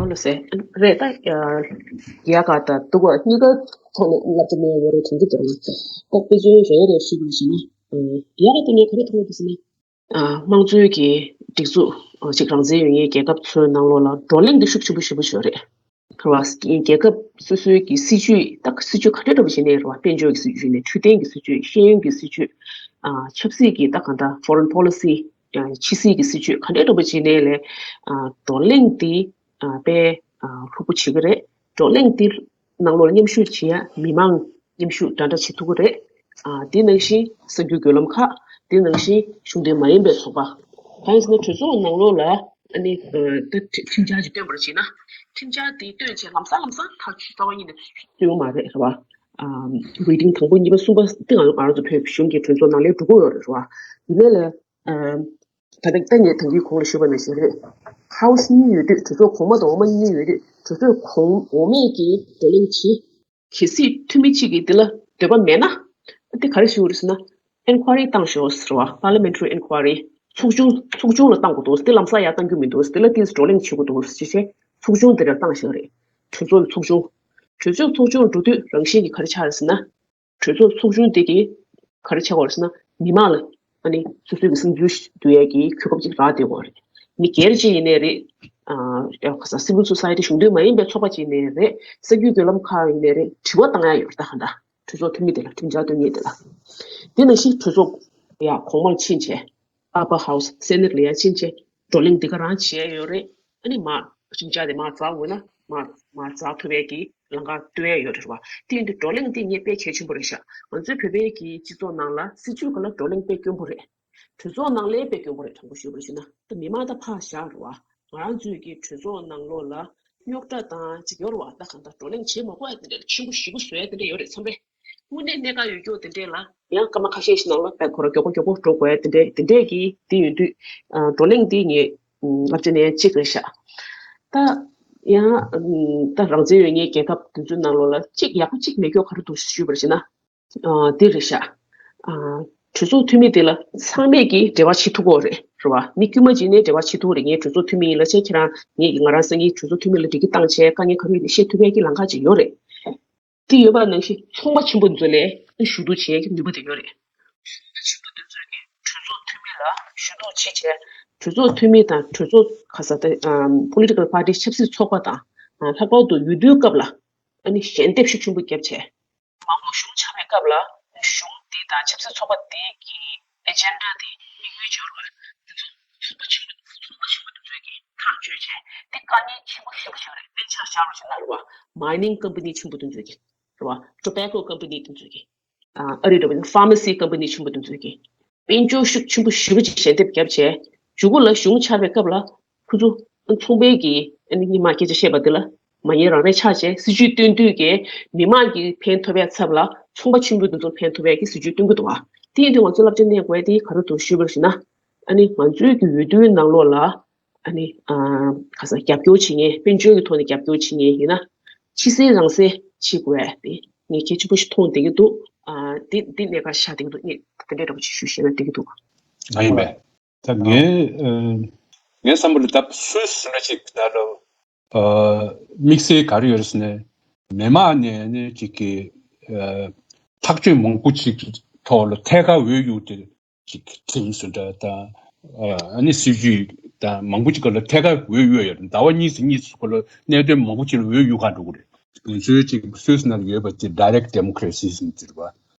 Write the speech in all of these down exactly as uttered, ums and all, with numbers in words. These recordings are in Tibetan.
ལ་ཟེར་རེད་ད། རྒྱ་གར་དང་འདི་ག་གཉིས་ཀ་ཐོག་ནས་བསླབ་བྱ་གནང་ཡོད་རེད་དྲན་གྱི་འདུག་ད་དཔེ་མཚོན་རེ་རེ་ཞུས་པ་ཞིག་ན། རྒྱ་གར་དེ་ངས་ག་རེ་མཐོང་གི་ཟེར་ན། དམངས་གཙོའི་གི་སྒྲིག་འཛུགས་ཅིག་རང་བཙན་ཡོད་མཁན་རྒྱལ་ཁབ་ཚོའི་ནང་ལོགས་ལ་བགྲོ་གླེང་འདི་ཤུགས་ཆེན་པོ་ཞེ་པོ་ཞིག་ཡོད་རེད། རེད་བ། རྒྱལ་ཁབ་སོ་སོའི་གི་སྲིད་ཇུས་ད་སྲིད་ཇུས་ག་འདྲ་འདྲ་པོ་ཞིག་ནས་རེད་བ། དཔལ་འབྱོར་གྱི་སྲིད་ཇུས་ནས་འཕྲོད་བསྟེན་གྱི་སྲིད་ཇུས། ཤེས་ཡོན་གྱི་སྲིད་ཇུས། ཆབ་སྲིད་ཀྱི་ད་གང་ལྟར་foreign policy། ཕྱི་སྲིད་ཀྱི་སྲིད་ཇུས་ག་འདྲ་འདྲ་པོ་ཞིག་ནས་ལས་བགྲོ་གླེང་འདི་དཔེ་ལྷུག་པོ་བྱེད་ཀྱི་རེད། བགྲོ་གླེང་འདི་ནང་ལོགས་མཉམ་ཞུགས་བྱེད་ཡ་མི་མང་མཉམ་ཞུགས་འདྲ་འདྲ་བྱེད་ཐུབ་ཀྱི་རེད། དེ་ནང་བཞིན་གསར་འགྱུར་བརྒྱུད་ལམ་ཁག་དེ་ནང་བཞིན་གཞུང་འབྲེལ་མ་ཡིན་པའི་ཚོགས་པ། གང་ཡིན་ཟེར་ན་གྲོས་ཚོགས་ནང་ལོགས་ལ་ཨ་ནི་ད་ཁྲིམས་འཆར་ཅིག་བཏོན་པར་བྱས་ན། ཁྲིམས་འཆར་དེ་བཏོན་བྱས་ལམ་སང་ལམ་སང་ཐག་གཅོད་རྩ་བ་ཉིད་ནས་བཏོན་ཡོད་མ་རེད། རེད་བ། reading དང་པོ་གཉིས་པ་གསུམ་པ་དེ་ང་ང་རང་ཚོ་བོད་གཞུང་གི་གྲོས་ཚོགས་ནང་ལ་འགྲོ་གི་ཡོད་རེད། རེད་བ། ཡིན་ནའི་ལས། ད་ལྟ་ད་ངས་ད་གིན་གོང་ལ་ཞུས་པ་ནང་བཞིན་རེད། House གཉིས་ཡོད་དུས་གྲོས་ཚོགས་གོང་མ་དང་འོག་མ་གཉིས་ཡོད་དུས་གྲོས་ཚོགས་གོང་འོག་མས་ཀྱིས་བགྲོ་གླེང་བྱེད། གལ་སྲིད་འཐུས་མི་གཅིག་གིས་འདི་ལ་འདོད་པ་མེད་ན། འདི་ག་རེ་ཞུ་རེད་ཟེར་ན། Inquiry བཏང་ཤོག་ཟེར་བ། Parliamentary Inquiry ཚོགས་ཆུང་ཚོགས་ཆུང་ལ་བཏང་དགོས་འདུག་འདི་ལམ་སང་ཡར་བཏང་རྒྱུ་མི་འདུག་འདི་ལ་ཏིས་བགྲོ་གླེང་བྱེད་དགོས་འདུག་ཅེས་བྱས་ཚོགས་ཆུང་འདི་ལ་བཏང་བཞག་རེད། གྲོས་ཚོགས་ཚོགས་ཆུང་། གྲོས་ཚོགས་ཚོགས་ཆུང་འགྲོ་དུས་རང་བཞིན་གྱིས་ག་རེ་ཆགས་རེད་ཟེར་ན། གྲོས་ཚོགས་ཚོགས་ཆུང་དེ་གིས་ག་རེ་བྱ་དགོས་རེད་ཟེར་ན། མི་མང་ལ་ཨ་ནི་སོ་སོའི་གི་བསམ་ཚུལ་བསྡུ་ཡས་ཀྱི་གོ་སྐབས་ཅིག་རག་བསྡད་ཡོད་རེད། མི་སྒེར་ཅིག་ཡིན་ནའི་རེད། ཨ་ཡང་ཁ་སང་civil society གཞུང་འབྲེལ་མ་ཡིན་པའི་ཚོགས་པ་ཅིག་ཡིན་ནའི་རེད། གསར་འགྱུར་བརྒྱུད་ལམ་ཁག་ཡིན་ནའི་རེད། དྲི་བ་བཏང་ཡ་ཡོད་རེད། ད་ག་འདྲ་གྲོས་ཚོགས་འཐུས་མི་དེ་ལ་ཁྲིམས་འཆར་སྟོན་མཁན་དེ་ལ། དེ་ནང་བཞིན་གྲོས་ཚོགས་ཡ་གོང་མར་ཕྱིན་བྱས། Upper House Senate ལ་ཡར་ཕྱིན་བྱས་བགྲོ་གླེང་འདི་ག་རང་བྱས་ཡོད་རེད། ཨ་ནི་མར་ཁྲིམས་འཆར་དེ་མར་འཛེག་དགོས་ན་མར་མར་འཛེག་ཐུབ་ཡས་ཀྱི་ལམ་ཁ་གཏོད་ཡས་ཡོད་རེད་བ། དེ་ཡིན་དུས་བགྲོ་གླེང་འདི་ངས་དཔེ་གལ་ཆེན་པོ་རེད་ཤག་ང་ཚོའི་བོད་པའི་གི་སྤྱི་ཚོགས་ནང་ལ་སྲིད་ཇུས་སྒང་ལ་བགྲོ་གླེང་དཔེ་དཀོན་པོ་རེད། གྲོས་ཚོགས་ནང་ལའི་དཔེ་དཀོན་པོ་རེད། དྲང་པོ་ཞུས་པ་ཞུ་ན་ད་མི་མང་ད་ཕར་བཞག་རེད་བ། ང་རང་ཚོའི་གི་གྲོས་ཚོགས་ནང་ལོགས་ལ་རྙོག་དྲ་དང་ཅིག་ཡོད་རེད་བ། ད་གང་ལྟར་བགྲོ་གླེང་བྱེད་མ་དགོས་ཡ་དེ་འདྲ་ཆེན་པོ་ཞེ་པོ་བཟོ་ཡ་དེ་འདྲ་ཡོད་རེད་བསམ་པས། དངོས་གནས་གནད་འགག་ཡོད་རྒྱུ་དེ་འདྲས་ལ་ཡང་སྐར་མ་ཁ་ཤས་ཤིག་ནང་ལ་བལ་ཁོ་ར་མགྱོགས་པོ་མགྱོགས་པོ་འགྲོ་དགོས་ཡ་དེ་འདྲས་དེ་འདྲས་ཀྱི་དེ་ཡོད་དུས། ཨ་བགྲོ་གླེང་འདི་ངས་ཨ་བསླབ་བྱ་ནས་གཅིག་རེད་ཤག་ད་ཡང་ཨ་ད་རང་བཙན་ཡོད་མཁན་རྒྱལ་ཁབ་དེ་ཚོའི་ནང་ལོགས་ལ་གཅིག་ཡག་པོ་གཅིག་མེད་རྒྱུ་ག་རེ་འདུག་ཞུས་པར་བྱས་ན། ཨ་དེ་རེད་ཤག་ཨ་གྲོས་ཚོགས་འཐུས་མི་དེ་ལ་ཚང་མས་ཀྱིས་འབྲེལ་བ་བྱེད་ཐུབ་ཀྱི་ཡོད་རེད། རེད་བ། མི་དཀྱུས་མ་ཅིག་ནས་འབྲེལ་བ་བྱེད་ཐུབ་ཀྱི་རེད། ངས་གྲོས་ཚོགས་འཐུས་མི་ཡིན་ལབ་བྱས་ཁྱེད་རང་ངས་ང་རང་སང་ཉིན་གྲོས་ཚོགས་འཐུས་མི་ལ་འགྲིག་གི་བཏང་བྱས་དཀའ་ངལ་ག་རེ་ཡོད་ན་བཤད་ཐུབ་ཡས་ཀྱི་ལམ་ཁ་ཅིག་ཡོད་རེད། དེ་ཡོད་པ་ནང་བཞིན་ཚོང་པ་ཆེན་པོ་ཚོ་ལ་ཞུ་གཏུག་བྱེད་ཀྱི་ནུས་པ་དེ་ཡོད་རེད། ཚོང་པ་ཆེན་པོ་དེ་ཚོས་ཀྱི་གྲོས་ཚོགས་འཐུས་མི་ལ་ཞུ་གཏུག་བྱེད་བྱས། གྲོས་ཚོགས་འཐུས་མི་དང་གྲོས་ཚོགས་ག་ས་དེ་ཨམ་political party ཆབ་སྲིད་ཚོགས་པ་དང་ཨ་ལྷག་པར་དུ་འོས་བསྡུའི་སྐབས་ལ་ཨ་ནི་ཞལ་འདེབས་ཤུགས་ཆེན་པོ་བརྒྱབ་བྱས། མང་པོ་གཞུང་ཆགས་པའི་སྐབས་ལ་གཞུང་འདི་དང་ཆབ་སྲིད་ཚོགས་པ་འདི་གི་agenda་འདི་དམིགས་ཡུལ་སྦྱོར་བ་དེ་ཚོ་ཚོགས་པ་ཆེན་པོ་ཚོགས་པ་ཆེན་པོ་དེ་ཚོས་ཀྱི་ཐག་གཅོད་བྱས་དེ་དཀའ་ངལ་ཆེན་པོ་ཞེ་པོ་ཞིག་རེད། དཔེར་ཆ་བཞག་རོགས་བྱས་ན་རེད་བ། Mining company་ཆེན་པོ་དེ་ཚོས་ཀྱི་རེད་བ། Tobacco company་དེ་ཚོས་ཀྱི་ཨ་ཨ་རི་འདྲ་བོ་ཡིན་ན་pharmacy company་ཆེན་པོ་དེ་ཚོས་ཀྱི་དཔལ་འབྱོར་ཤུགས་ཆེན་པོ་ཞེ་པོ་ཅིག་ཞལ་འདེབས་བརྒྱབ་བྱས་མཇུག་གུ་ལ་གཞུང་ཆགས་པའི་སྐབས་ལ་ཁོ་ཚོ་ཚོང་པའི་གི་ཨ་ནི་སྔོན་མ་སྐད་ཆ་བཤད་པ་དེ་ལ་མ་ཉེས་རང་རེད་ཆགས་བྱས་སྲིད་ཇུས་བཏོན་དུས་ཀྱི་མི་མང་གི་ཕན་ཐོགས་པའི་ཚབ་ལ་ཚོང་པ་ཆེན་པོ་དེ་ཚོ་ཕན་ཐོགས་པའི་གི་སྲིད་ཇུས་བཏོན་གི་འདུག་བ། དེ་ཡིན་དུས་ང་ཚོ་བསླབ་བྱ་གནས་དགོས་དེ་ག་རེ་འདུག་ཞུས་པར་ཞུ་ན། ཨ་ནི་ང་ཚོའི་གི་འོས་བསྡུའི་ནང་ལོགས་ལ་ཨ་ནི་ཨ་ག་ས་རྒྱབ་སྐྱོར་བྱེད་མཁན་དཔལ་འབྱོར་གྱི་ཐོག་ནས་རྒྱབ་སྐྱོར་བྱེད་མཁན་ཡིན་ན་ཕྱི་གསལ་རང་གསལ་བྱེད་དགོས་པ་དེ་ངས་གལ་ཆེན་པོ་ཞིག་མཐོང་བསྡད་ཀྱི་འདུག་ཨ་དེ་འདི་གནད་འགག་ཆགས་བསྡད་ཀྱི་འདུག་ངས་དེ་འདྲའི་འདྲ་པོ་ཅིག་ཞུ་ཤེས་ན་བསྡད་ཀྱི་འདུག་ང་ཡིན་པས། ད་ངའི་ཨ་ངའི་བསམ་པ་ལ་ད་སུས་ཟེར་ན་ཅིག་ད་ལོ་ཨ་དམིགས་བསལ་ག་རེ་ཡོད་རེད་ཟེར་ན་མི་མང་ནས་ནི་ཅིག་གི་ཨ་ཐག་གཅོད་མང་པོ་ཅིག་ཐོག་ལ་ཐད་ཀར་འོས་བླུགས་ཏེ། ཅིག་ཁྲིམས་སུ་འདྲ་དང་ཨ་ནི་སྲིད་ཇུས་དང་མང་པོ་ཅིག་ག་ལ་ཐད་ཀར་འོས་ཡོད་ཡོད་ཟླ་བ་གཉིས་སུ་གཉིས་སུ་ག་ལ་གནད་དོན་མང་པོ་ཅིག་ལ་འོས་ཡོད་ག་འགྲོ་གི་རེད། དེ་ཚོའི་ཅིག་སུད་སི་ནང་ཡོད་པ་ཅིག་direct democracy་ཟེར་གྱི་རེད་བ།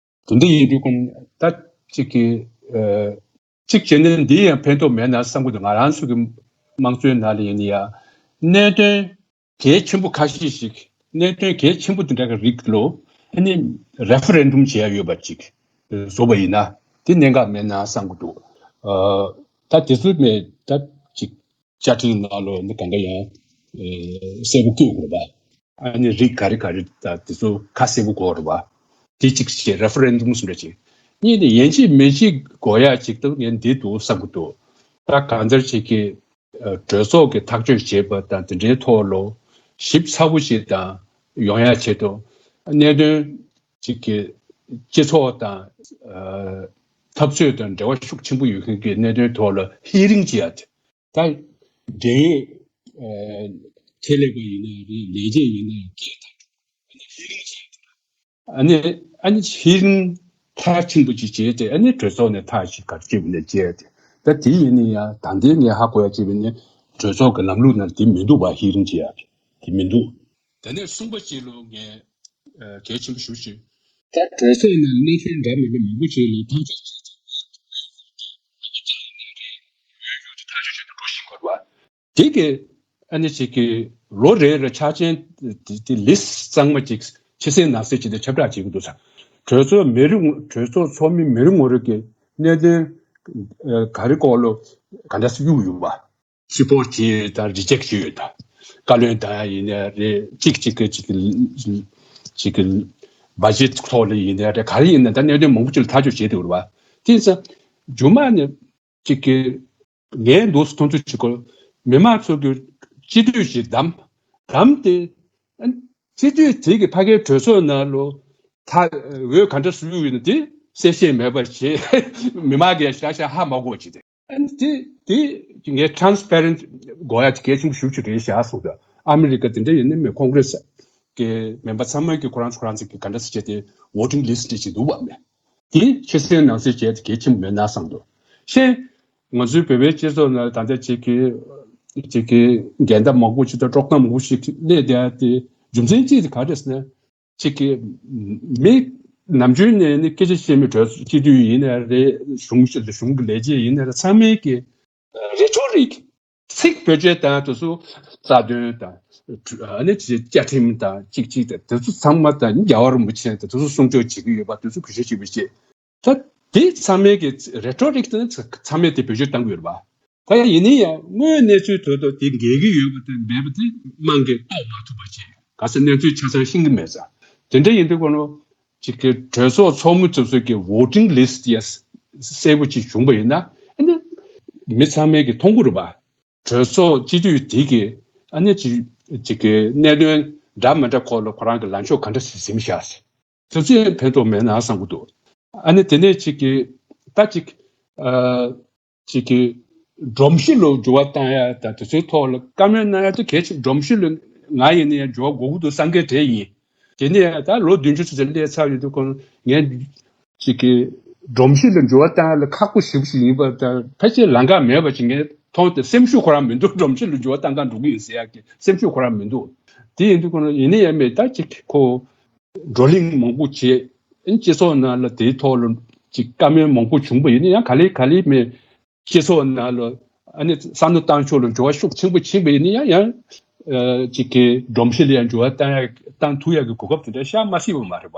དེ་འདྲ་ཡིན་དུས་ཀུན་ད་ཅིག་གི་ཨ་ཅིག་བྱས་ན་འདི་ཡང་ཕན་ཐོགས་མེད་ན་བསམ་གྱི་འདུག་ང་རང་ཚོ་གི་དམངས་གཙོའི་ནང་ལ་ཡིན་ན་ཡང་གནད་དོན་གལ་ཆེན་པོ་ཁ་ཤས་ཤིག་གནད་དོན་གལ་ཆེན་པོ་དེ་འདྲ་གི་རིགས་ལོ་ཨ་ནི་རེ་ཕ་རེན་ཌམ་བྱེད་ཡ་ཡོད་པ་ཅིག་བཟོ་བ་ཡིན་ན་དེ་གནད་འགག་མེད་ན་བསམ་གི་འདུག་ཨ་ད་དེ་ཚོ་མེད་ད་ཅིག་བཅའ་ཁྲིམས་ནང་ལོ་ནི་གང་ག་ཡང་གསལ་པོ་བཀོད་དགོས་པ་ཨ་ནི་རིགས་ག་རེ་ག་རེ་ད་དེ་ཚོ་ཁ་གསལ་པོ་དགོས་རེད་བ། དེ་ཅིག་བྱེད་རེ་ཕ་རེན་ཌམ་གསུམ་རེ་བྱེད་གཉིས་ནི་ཡིན་གཅིག་མིན་གཅིག་དགོས་ཡ་ཅིག་ཏུ་ངས་འདི་འདུག་བསམ་གི་འདུག་ད་གང་ལྟར་ཅིག་གི་གྲོས་ཚོགས་ཀྱི་ཐག་གཅོད་བྱེད་པ་དང་དེ་འདྲའི་ཐོག་ལ་ཞིབ་ཚགས་པོ་ཞིག་དང་ཡོང་ཡ་ཆེད་དུ་གནད་དོན་ཅིག་གི་སྤྱི་ཚོགས་དང་འཐབ་རྩོད་དང་འབྲེལ་བ་ཤུགས་ཆེན་པོ་ཡོད་མཁན་གྱི་གནད་དོན་ཐོག་ལ་ཧི་རིང་བྱེད་ཡ་དེ་ད་འབྲེལ་ཡོད་ ཆེད་ལས་པ་ཡིན་ན་རེད། ལས་བྱེད་ཡིན་ན་རེད། སྐད་བཏང་འགྲོ། ཨ་ནི་ཧི་རིང་བྱས། ཨ་ནི་ཨ་ནི་ཧི་རིང་མཐར་ཕྱིན་པོ་ཅིག་བྱས་ཏེ། ཨ་ནི་གྲོས་ཚོགས་ནས་ཐག་ཅིག་ག་རེ་བྱས་པ་ནས་བྱས་ཏེ། ད་དེ་ཡིན་ན་ཡང་ད་ལྟའི་ངས་ཧ་གོ་ཡ་བྱས་པ་ནི་གྲོས་ཚོགས་ཀྱི་ལམ་ལུགས་ནང་དེ་མི་འདུག་པ། ཧི་རིང་བྱེད་ཡ་དེ་མི་འདུག་དེ་ནས་གསུམ་པ་ཅིག་ལ་ངས་ཨ་གལ་ཆེན་པོ་ཞེ་པོ་ཅིག་ད་གྲོས་ཚོགས་ནང་གནད་དོན་འདྲ་མི་འདྲ་མང་པོ་ཅིག་ལ་ཐག་གཅོད་བྱས་ཚར་བ། ཐག་གཅོད་བྱས་ནས་འགྲོ་བཞིན་ཡོད་པ། དེ་གི་ཨ་ནི་ཅིག་གི་ལོ་རེ་རེ་འཆར་ཅན་དེ་དེ་ལིས་གཙང་མ་ཅིག་ཕྱི་གསལ་ནང་གསལ་བྱས་ཏེ་ཁྱབ་བསྒྲགས་བྱེད་ཀྱི་འདུག་ས། གྲོས་ཚོགས་མི་རེ་ངོ་གྲོས་ཚོགས་ཚོགས་མི་མི་རེ་ངོ་རེ་གི་གནད་དོན་ཨ་ག་རེ་སྐོར་ལ་ག་འདྲ་སེ་གཡུག་ཡོད་པ། སི་པོར་ཊི་བྱེད་ཡོད་དང་རི་ཇེག་བྱེད་ཡོད་དང་། བཀའ་བློན་བཏང་ཡ་ཡིན་ནའི་རེད། གཅིག་གཅིག་གི་གཅིག་གི་གཅིག་གི་བ་ཇེཊ་ཐོག་ལ་ཡིན་ནའི་རེད། ག་རེ་ཡིན་ན་ད་གནད་དོན་མང་པོ་ཅིག་ལ་ཐག་གཅོད་བྱེད་དེ་ཡོད་རེད་པ། དེ་ཡིན་ཙང་རྒྱུ་མ་ནས་གཅིག་གི་ངས་འདུག་སེ་མཐོང་ཚུལ་གཅིག་གོ། མི་མང་ཚོ་གི་སྤྱི་འཐུས་ཤིག་བདམས། བདམས་ཏེ་ཨ་སྤྱི་འཐུས་དེ་གི་ཕ་གིའི་གྲོས་ཚོགས་ནང་ལ་ད་འོས་ག་འདྲ་སུ་གཡུག་ཡོད་ན་དེ་གསལ་བཤད་མེད་པ་བྱས། མི་མང་གིས་ཤ་ཤ་ཧ་མ་གོ་བྱས་ཏེ། ཨ་ནི་དེ་དེ་ངས་ཊ་རན་སི་པེ་རེན་ཊི་དགོས་ཡ་དེ་གལ་ཆེན་པོ་ཞེ་པོ་ཅིག་རེད་ཤག་གསུངས་ཏེ། ཨ་མི་རི་ཀ་དེ་འདྲ་ཡིན་ན་མི་ཁོང་གྷི་རེ་སི་གི་མེམ་བར་ཚང་མ་གིས་ཁོ་རང་ཚོ་ཁོ་རང་ཚོ་གི་ག་འདྲ་སེ་བྱས་ཏེ་ཝོ་ཊིང་ལིས་ཊི་ཅིག་འདུག་པ་མེད། དེ་ཕྱི་གསལ་ནང་གསལ་བྱས་ཏེ་གལ་ཆེན་པོ་མེད་ན་བསམ་འདུག་ཤེས། ང་ཚོའི་བོད་པའི་སྤྱི་ཚོགས་ནང་ད་ལྟ་ཅིག་གི་ཅིག་གི་འགལ་ཟླ་མང་པོ་ཅིག་དང་དཀྲོག་གཏམ་མང་པོ་ཞིག་སླེབས་བསྡད་ཡ་དེ་རྒྱུ་མཚན་གཅིག་དེ་ག་རེ་རེད་ཟེར་ན། གཅིག་གི་མི་ནམ་རྒྱུན་ནས་ནི་སྐད་ཆ་བཤད་མི་གྲོས་སྤྱི་འཐུས་ཡིན་ནའི་རེད། གཞུང་གཞུང་གི་ལས་བྱེད་ཡིན་ནའི་རེད། ཚང་མས་ཀྱི་རེ་ཊོ་རིག་ཚིག་བེད་སྤྱོད་བཏང་དུས་སུ་རྩ་དོན་དང་། ཨ་ནི་བཅའ་ཁྲིམས་དང་གཅིག་གཅིག་དང་དེ་ཚོ་ཚང་མ་དང་། རྒྱལ་བ་རིན་པོ་ཆེ་དང་དེ་ཚོ་སྲུང་སྐྱོབ་བྱེད་ཀྱི་ཡོད་པ་དེ་ཚོ་གུས་ཞབས་བྱེད་པའི་ཆེད། ད་དེ་ཚང་མས་ཀྱི་རེ་ཊོ་རིག་དེ་ཚང་མས་དེ་བེད་སྤྱོད་བཏང་གི་ཡོད་རེད་པ། ད་ཡིན་ན་ཡང་དངོས་གནས་ཚུལ་དོན་དུ་དེ་འགལ་གྱི་ཡོད་པ་དང་མེད་པ་དེ་དམངས་ཀྱིས་རྟོགས་མ་ཐུབ་པ་བྱས། ག་ས་གནས་ཚུལ་ཆ་ཚང་ཤེས་ཀྱི་མེད་ཙང་། དེ་འདྲ་ཡིན་དུས་ཁོ་ནོ་ཅིག་གི་གྲོས་ཚོགས་ཚོགས་མི་ཚོ་ཚོ་གི་ཝོ་ཊིང་ལིས་ཊི་ཡ་གསལ་པོ་ཅིག་བྱུང་པ་ཡིན་ན། ཨ་ནི་མི་ཚང་མས་ཀྱི་མཐོང་གི་རེད་པ། གྲོས་ཚོགས་སྤྱི་འཐུས་དེ་གི་ཨ་ནི་ཅིག་ཅིག་གི་གནད་དོན་འདྲ་མི་འདྲ་སྐོར་ལ་ཁོ་རང་གི་ལངས་ཕྱོགས་ག་འདྲ་ཟིན་བཞག་ཟེར། དེ་ཚོས་ཕན་ཐོགས་མེད་ན་བསམ་གྱི་འདུག་ཨ་ནི་དེ་ནས་ཅིག་གི་ད་ཅིག་ཨ་ཅིག་གི་སྒྲོམ་གཞི་ལ་འགྱུར་བ་བཏང་ཡ་དང་དེ་ཚོའི་ཐོག་ལ་བཀའ་མོལ་གནང་ཡ་དེ་གལ་ཆེ། སྒྲོམ་གཞི་ལ་ང་ཡིན་ན་ཡང་འགྱུར་བ་དགོས་ཀྱི་འདུག་བསམ་མཁན་གྲས་ཡིན། དེ་ནས་ད་ལོ་བདུན་ཅུ་ཙམ་སླེབས་ཚར་ཡོད་དུས་ཁོང་ངས་ཅིག་གི་སྒྲོམ་གཞི་ལ་འགྱུར་བ་བཏང་ཡ་ལ་ཁག་པོ་ཞེ་པོ་ཞིག་ཡིན་པ་དང་། ཕལ་ཆེར་ལམ་ཁ་མེད་པ་ཅིག་ངས་མཐོང་སྟེ། སེམས་ཤུགས་ཁོ་རང་མི་འདུག་སྒྲོམ་གཞི་ལ་འགྱུར་བ་བཏང་ག་འགྲོ་གི་ཡིན་ཟེར་ཡ་གི་སེམས་ཤུགས་ཁོ་རང་མི་འདུག་དེ་ཡིན་དུས་ཁོང་ཡིན་ན་ཡང་མེད། ད་ཅིག་ཁོ་བགྲོ་གླེང་མང་པོ་བྱས། ཨ་ནི་སྤྱི་ཚོགས་ནང་ལ་དེའི་ཐོག་ལ་ཅིག་བཀའ་མོལ་མང་པོ་བྱུང་པ་ཡིན་ན་ཡང་། ག་ལེ་ག་ལེ་མེད། སྤྱི་ཚོགས་ནང་ལ་ཨ་ནི་བསམ་བློ་བཏང་ཕྱོགས་ལ་འགྱུར་བ་ཤུགས་ཆེན་པོ་ཕྱིན་པ་ཡིན་ན་ཡང་། ཡང་ཨ་ཅིག་གི་སྒྲོམ་གཞི་ལ་ཡང་འགྱུར་བ་བཏང་ཡ་བཏང་ཐུབ་ཡ་གི་གོ་སྐབས་དེ་འདྲ་ཤར་མ་སྲིད་པ་མ་རེད་པ།